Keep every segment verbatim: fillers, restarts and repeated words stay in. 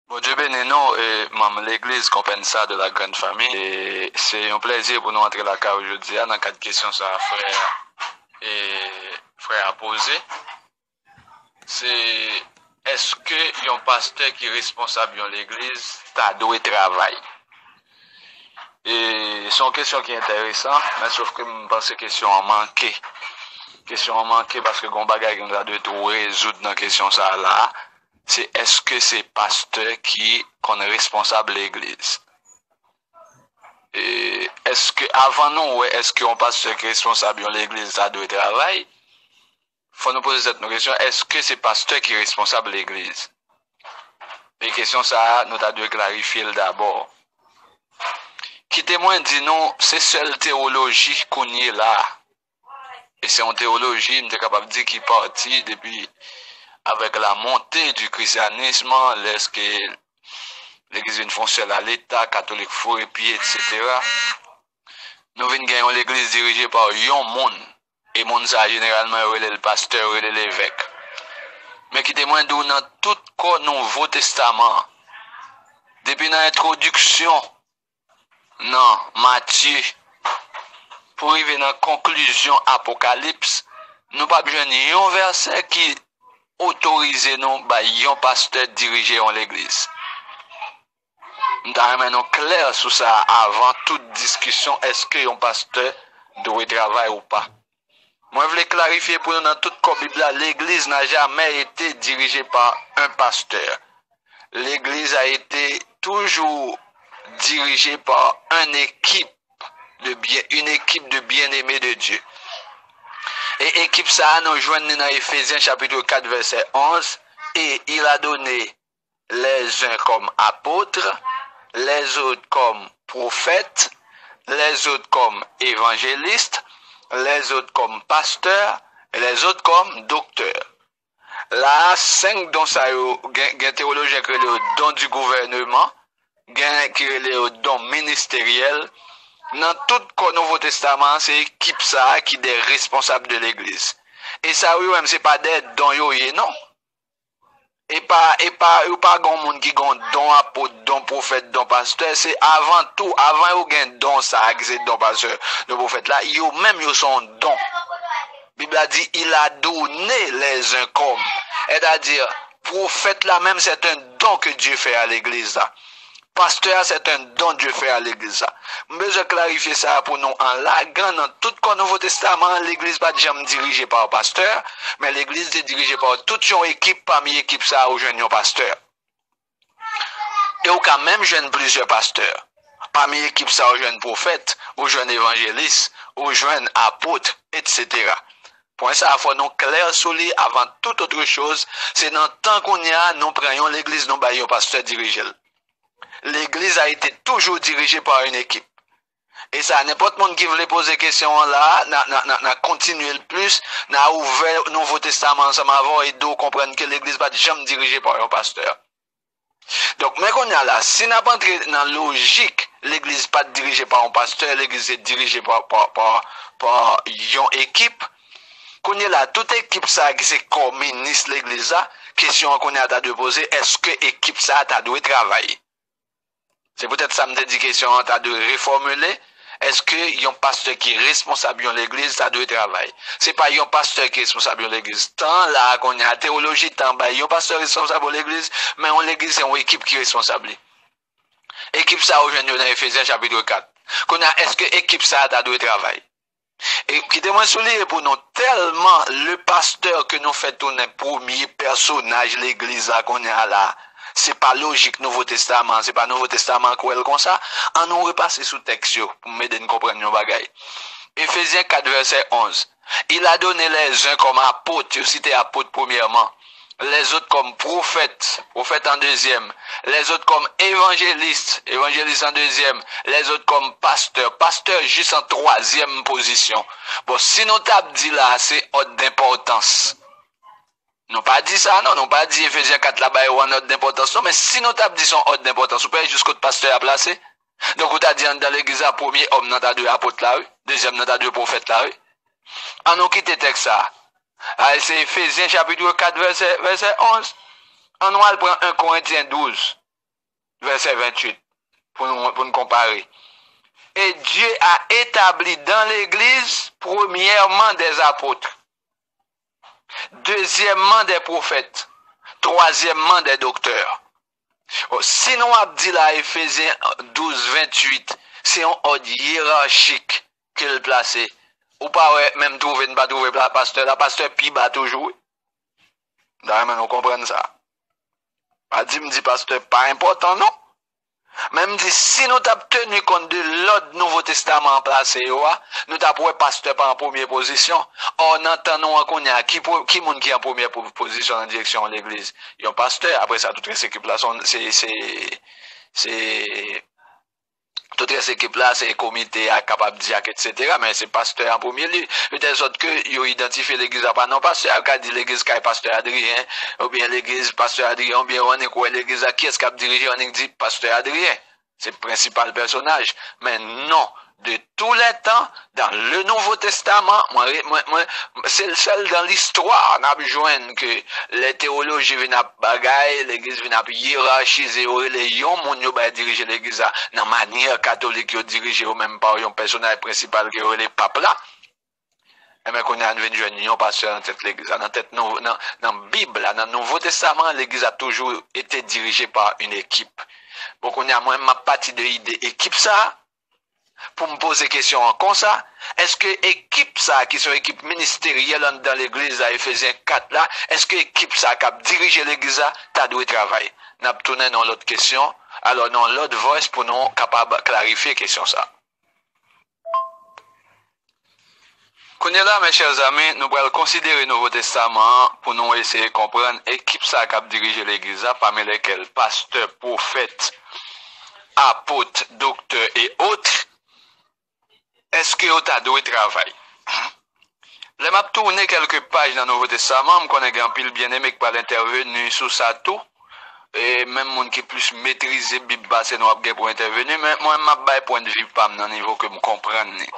Bondye beni nou, e, manm legliz Konpensa de la Grande Famille. E se yon plezi pou nou antre lakay ou jodi a nan kad kesyon sa a frè, e, frè a poze. Se, èske yon pastè ki responsab yon legliz ta dwe travay? E se yon kesyon ki enteresan, men sof ke m panse kesyon an manke. Kesyon an manke paske gon bagay ke nou ta dwe tou rezoud nan kesyon sa a la. Se èske se pastè ki konn responsab legliz? E èske, avan nou wè èske yon pastè ki responsab yon legliz ta dwe travay, fò nou poze tèt nou kesyon, èske se pastè ki responsab legliz? E kesyon sa a, nou ta dwe klarifye l dabò. Kite mwen di nou, se sèl tewoloji kounye la a. E se yon tewoloji, m te kapab di, ki pati depi avec la montée du christianisme, lèske legliz vin fè yon sèl a Leta, katolik foure pye, etsetera. Nou vin gen yon legliz dirije pa yon moun. E moun sa a, jeneralman, yo rele l pastè, yo rele l evèk. Men kite mwen di w, nan tout kò Nouvo Testaman an, depi nan entwodiksyon, nan Matye, pou rive nan konklizyon Apokalips, nou p ap jwenn yon vèsè ki otorize nou bay yon pastè dirije yon legliz. M ta renmen nou klè sou sa a avan tout diskisyon, èske yon pastè dwe travay ou pa. Mwen vle klarifye pou nou, nan tout kò Bib la, legliz n'a jamais été dirigée par un pasteur. L'église a été toujours dirigée par une équipe de bien, une équipe de bien-aimés de Dieu. E ekip sa a, nou jwenn li nan Efezyen chapit kat vèsè onz, et il a donné les uns comme apôtres, les autres comme prophètes, les autres comme évangélistes, les autres comme pasteurs, et les autres comme docteurs. La a, senk don sa yo, gen, gen tewolojyen ki rele yo don du gouvernement, gen ki rele yo don ministeryèl. Nan tout kò Nouvo Testaman an, se ekip sa a ki des responsables de l'église. E sa yo menm, se pa de don yo ye, non. E pa, e pa, yo pa gen yon moun ki gen yon don apot, don pwofèt, don pastè. Se avan tou, avan yo gen don sa a ki se don pastè, don pwofèt la, yo menm yo se yon don. Bib la di, il a donné les uns comme. C'est-à-dire, pwofèt la menm, c'est un don que Dieu fait à l'église la. Pastè a, c'est un don Dieu fait à l'église la. M bezwen klarifye sa a pou nou an lagan, nan tout kò Nouvo Testaman an, legliz pa t janm dirije pa pastè, men legliz te dirije pa tout yon ekip, pami ekip sa a, ou jwenn yon pastè. E ou ka menm jwenn plizyè pastè. Pami ekip sa, ou jwenn pwofèt, ou jwenn evanjelis, ou jwenn apot, etsetera. Pwen sa a, fò nou klè sou li avan tout autre chose. Se nan tan kounye a, nou pran yon legliz, nou bay yon pastè dirije l. L'église a été toujours dirigée par une équipe. E sa, nenpòt moun ki vle poze kesyon an la a, n a, n a, n a, n a kontinye l plis, n a ouvè Nouvo Testaman ansanm avè w e di w konprann ke legliz pa t janm dirije pa yon pastè. Donk, men kounye a la, si n ap antre nan lojik, legliz pa t dirije pa yon pastè, legliz se dirije pa, pa, pa, pa yon ekip. Kounye a la, tout ekip sa a ki se kò minis legliz la, kesyon an kounye a ta dwe poze, èske ekip sa a ta dwe travay? Se poutèt sa m te di kesyon an ta dwe refòmile. Èske yon pastè ki responsab yon legliz ta dwe travay? Se pa yon pastè ki responsab yon legliz. Tan la a kounye a, tewoloji tan bay yon pastè responsab yon legliz, men yon legliz se yon ekip ki responsab li. Ekip sa a ou jwenn yo nan Efezyen chapit kat. Kounye a, èske ekip sa a ta dwe travay? E kite mwen souliye pou nou, tèlman le pastè ke nou fè tounen premye pèsonaj legliz la kounye a la, se pa lojik Nouvo Testaman, se pa Nouvo Testaman ki wè l konsa. An nou repase sou tèks yo pou m ede n konprann yon bagay. Efezyen kat vèsè onz. Il a donné les uns comme apôtres, yo site apot premyèman. Les autres comme prophètes, prophètes en deuxième. Les autres comme évangélistes, évangélistes en deuxième. Les autres comme pasteurs, pasteurs jis an twazyèm pozisyon. Bon, si nou t ap di la, se òd denpòtans. Nou pa di sa, non, nou pa di Efezyen kat la ba yo an òd denpòtans, non, men si nou t ap di se yon òd denpòtans, ou pa wè jis kot pastè a plase? Donk, ou ta di anndan legliz la, premye òm nan ta dwe apot la, wi. Dezyèm nan ta dwe pwofèt la, wi. An nou kite tèks sa a. A, se Efezyen chapit kat vèsè, vèsè onz. An nou al pran en Korentyen douz. vèsè venntuit, pou nou, pou nou konpare. Et Dieu a établi dans l'Église, premièrement des apôtres, deuxièmement des prophètes, troisièmement des docteurs. Bon, si nou ap di la, Efezyen douz venntuit, se yon òd yerachik ke l plase. Ou pa wè, menm twouve n pa twouve pla-, pastè la, pastè pi ba toujou, wi. M ta renmen nou konprann sa. Pa di m di pastè pa enpòtan, non. Men m di, si nou t ap teni kont de lòd Nouvo Testaman an plase yo a, nou t ap wè pastè pa an premye pozisyon. Ò, nan tan nou an kounye a, ki, pre- ki moun ki an premye po- pozisyon nan direksyon yon legliz? Yon pastè. Apre sa, tout rès ekip la, se, se, se, se, tout rès ekip la, se komite a, kapab di ak, etsetera. Men se pastè an premye lye. Petèt zòt ke yo idantifye legliz la pa non pastè a, yo ka di legliz kay pastè Adriyen, oubyen legliz pastè Adriyen, oubyen yo annik wè legliz la, kiyès k ap dirije, yo annik di pastè Adriyen. Se prensipal pèsonaj. Men non, de tous les temps, dans le Nouveau Testament, mwen, mwen, mwen, se l sèl dans l'histoire n ap jwenn ke lè tewoloji vin ap bagay, legliz vin ap yerachize, yo rele yon moun yo bay dirije legliz la, nan manyè katolik yo dirije yo menm pa yon pèsonaj prensipal ke yo rele pap la. Enben, kounye a, n vin jwenn yon pastè nan tèt legliz la. Nan tèt nou, nan, nan Bib la, nan Nouvo Testaman, legliz la toujou ete dirije pa yon ekip. Bon, kounye a, mwen, m ap pati de ide ekip sa a pou m poze kesyon an konsa, èske ekip sa a, ki se yon ekip ministeryèl anndan legliz la, Efezyen kat la, èske ekip sa a k ap dirije legliz la ta dwe travay? N ap tounen nan yon lòt kesyon, alò, nan yon lòt voice pou nou kapab klarifye kesyon sa a. Kounye la, mes chers amis, nou pral konsidere Nouvo Testaman an pou nou eseye konprann ekip sa k ap dirije legliz la, parmi lesquels pastè, pwofèt, apot, doktè e ot. Èske yo ta dwe travay? Lè m ap tounen kèlke paj nan Nouvo Testaman, m konnen gen anpil byeneme k pral entèveni sou sa tou. E menm moun ki plis metrize Bib pase nou ap gen pou entèveni, men mwen, m ap bay pwennvi pa m nan nivo ke m konprann li.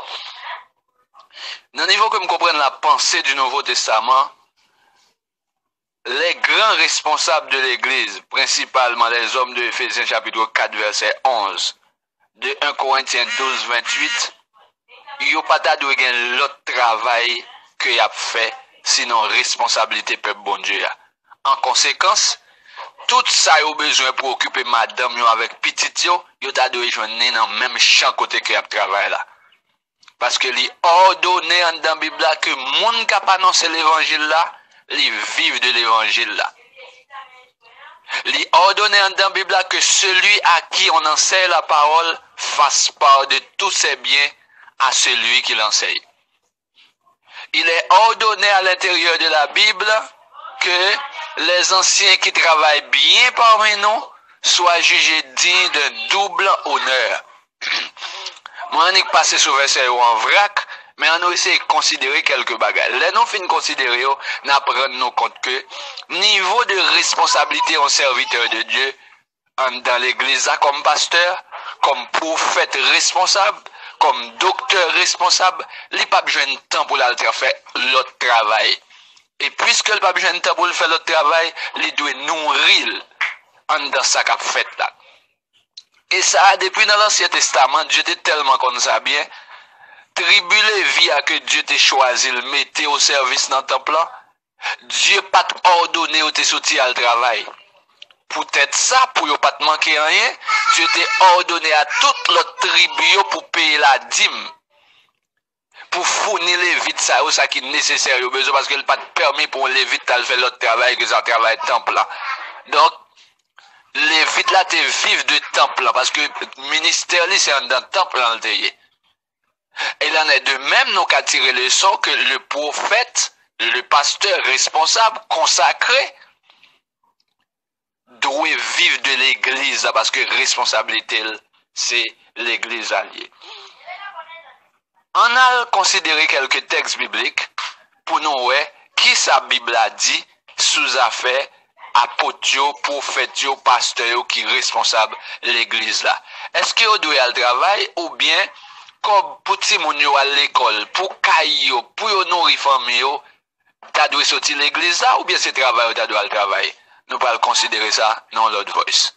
Nan nivo ke m konprann la pensée du Nouveau Testament, les grands responsables de l'Église, principalement les hommes de Éphésiens chapitre quatre, verset onze, de un Corinthiens douze, vingt-huit, yo pa ta dwe gen lòt travay ke y ap fè, sinon responsablite pèp Bondye a. An konsekans, tout sa yo bezwen pou okipe madanm yo avèk pitit yo, yo ta dwe jwenn li nan menm chan kote ke y ap travay la. Paske li òdone anndan Bib la ke moun k ap anonse levanjil la, li viv de levanjil la. Li òdone anndan Bib la que celui à qui on enseigne la parole fasse part de tous ses biens à celui qui l'enseigne. Il est ordonné à l'intérieur de la Bible que les anciens qui travaillent bien parmi nous soient jugés dignes d'un double honneur. Mwen annik pase sou vèsè yo an vrak, men ann nou eseye konsidere kèlke bagay. Lè nou fin konsidere yo, n ap rann nou kont ke nivo de responsablite yon sèvitè de Dye anndan legliz la kòm pastè, kòm pwofèt responsab, kòm doktè responsab, li p ap jwenn tan pou l al tra- fè lòt travay. E piske l p ap jwenn tan pou l fè lòt travay, li dwe nouri l anndan sa k ap fèt la. E sa a, depi nan Lansyen Testaman, Dye te tèlman konn sa byen, tribi Levi a ke Dye te chwazi l mete o sèvis nan tanp lan, Dye pa t òdone yo te soti al travay. Poutèt sa, pou yo pa t manke anyen, Dye te òdone a tout lòt tribi yo pou peye ladim, pou founi Levit sa yo sa ki nesesè yo bezwen, paske l pa t pèmi pou yon Levit t al fè lòt travay ke sa travay tanp lan. Donk, Levit la te viv de tanp lan, paske ministè li se anndan tanp lan l te ye. Il en est de même, nou ka tire leson ke le pwofèt, le pastè responsab, konsakre, dwe viv de legliz la, paske responsablite l, se legliz la l ye. Ann al konsidere kèlke tèks biblik pou nou wè kisa Bib la di sou zafè apot yo, pwofèt yo, pastè yo ki responsab legliz la. Èske yo dwe al travay oubyen kòb pou timoun yo al lekòl, pou kay yo, pou yo nouri fanmi yo, ta dwe soti legliz la oubyen se travay yo ta dwe al travay? Nou pral konsidere sa nan yon lòt voice.